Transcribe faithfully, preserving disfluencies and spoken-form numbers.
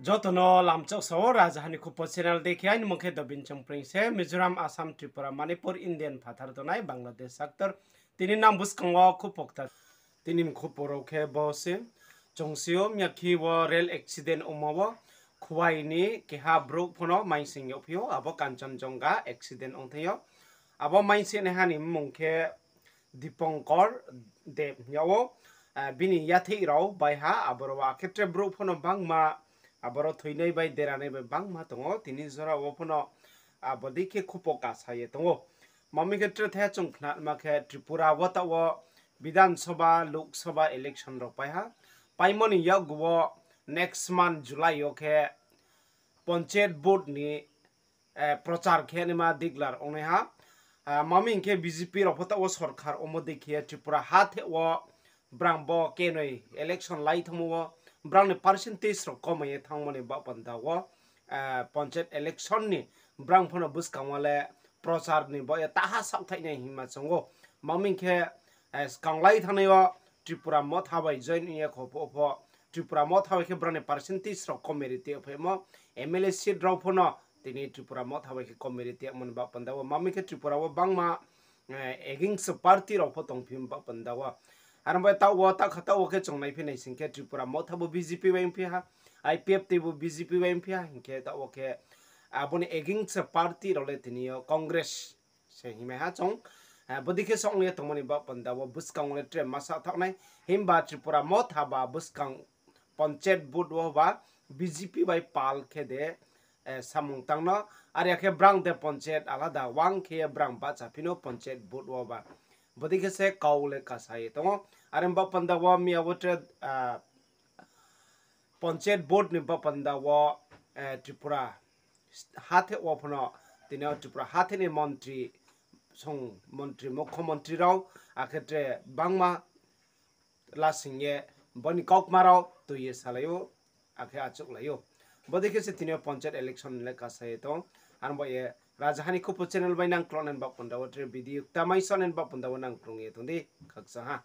Joto no lamchak sao, Rajaha ni Khupo channel dei khe aini mung khe Dobin Chongpring se, Mizoram, Assam, Tripura, Manipur, Indian phathar tongnai Bangladesh sector. Tini nang buskang wo khupo kta. Tini ni khupo rao khe bo se, chung si ou, miyakhe wo rail accident ongma wo Khowai ni keha brouh pho no maising yagphi ou, abo Kanchanjunga accident ong thing yo. Abo maising naiha ni mmung khe Dipankar Deb hing yag ou, bini yatheih rao bai ha, aboro wo akhe tre brouh pho no bangma, aboro thoinai bai deranai bai bangma tong ou, tini jora wo pho no, abo dei khe khupo kasa ye tong ou. Mami khe tre thaiha chung khnama khe Tripura wo taoh wo Bidhan Sabha, Lok Sabha election rao pai ha. Paimo ni yakgu wo next month July yo khe Panchayat vote ni prochar khe naima declare ong nai ha. Mami hing khe B J P rao pho taoh wo sorkar omo dei khe Tripura hatheh wo brang bo kenoi election lai thanngmo wo brang ni percentage rao komai ye thanngmo ni baoh panda wo, Panchayat election ni brang pho no buskang wo le prochar ni baoh ye taha saohthaih nai hingma chung ou. Mami hing khe, skang lai thanngnai yo Tripura Motha bai join ong ye kho pho pho, Tripura Motha bai khe brang ni percentage rao komai ri tei phaimo, M L A seat rao pho no tini Tripura Motha bai khe komai ri tei mo ni baoh panda wo. Mami khe Tripura wo bangma against party rao pho tongphi baoh panda wo. Aro bai taoh wo, taoh kha taoh wo khe chung naiphi nai sing khe Tripura Motha bo B J P bai ongphi ha, I P F T bo B J P bai ongphi ha, hing khe taoh wo khe abo ni against party rao le tini yo Congress se hingmai ha chung. Bodei khe song ye tongmo ni baoh panda wo buskang wo le tre ma saohthaoh nai. Himba Tripura Motha ba buskang Panchayat vote wo ba B J P bai pal khe de samung tang no. Are ya khe brang de Panchayat alada wang khe ye brang bahchaphi no Panchayat vote wo ba. Bodei khe se kau le kasa ye tong ou. Are baoh panda wo miya wo tre Panchayat vote ni baoh panda wo Tripura hatheh wo pho no tini yo Tripura hatheh ni montri, song montri, mukhyamantri rao, akhe tre bangma lasing ye bo ni kaukma rao tui ye salai ou, akhe achouhlai ou. Bodei khe se tini yo Panchayat election le kasa ye tong. Aro bai ye Rajaha ni Khupo channel bai nang klo nai baoh panda wo tre video kta mai sa nai baoh panda wo nang krung ye tong di, khakchang ha.